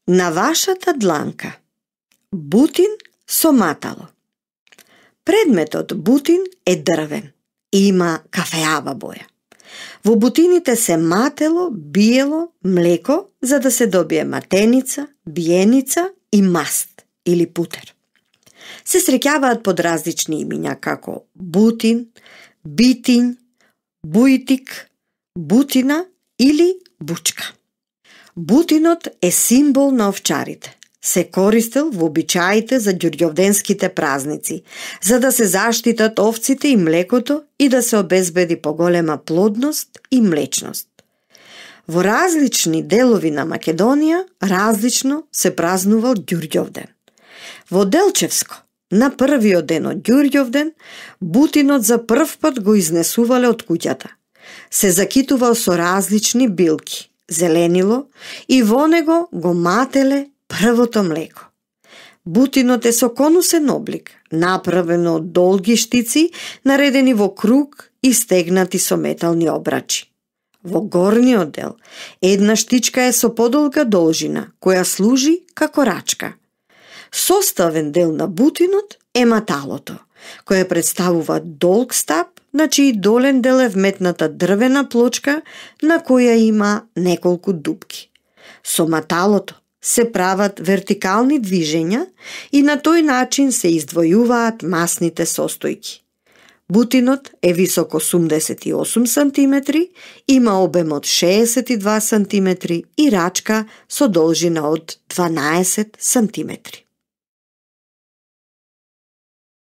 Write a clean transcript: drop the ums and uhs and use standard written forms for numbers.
На вашата дланка бутин со матало. Предметот бутин е дрвен и има кафеава боја. Во бутините се матело, биело, млеко, за да се добие матеница, биеница и маст или путер. Се среќаваат под различни имиња како бутин, битињ, бујтик, бутина или бучка. Бутинот е символ на овчарите. Се користел во обичаите за ѓурѓовденските празници, за да се заштитат овците и млекото и да се обезбеди поголема плодност и млечност. Во различни делови на Македонија различно се празнувал Ѓурѓовден. Во Делчевско, на првиот ден од Ѓурѓовден, бутинот за прв пат го изнесувале од куќата. Се закитувал со различни билки, зеленило и во него го мателе првото млеко. Бутинот е со конусен облик, направено од долги штици, наредени во круг и стегнати со метални обрачи. Во горниот дел, една штичка е со подолга должина, која служи како рачка. Составен дел на бутинот е маталото, која представува долг стап, на чиј долен дел е вметната дрвена плочка, на која има неколку дупки. Со маталото се прават вертикални движења и на тој начин се издвојуваат масните состојки. Бутинот е висок 88 см, има обем од 62 см и рачка со должина од 12 см.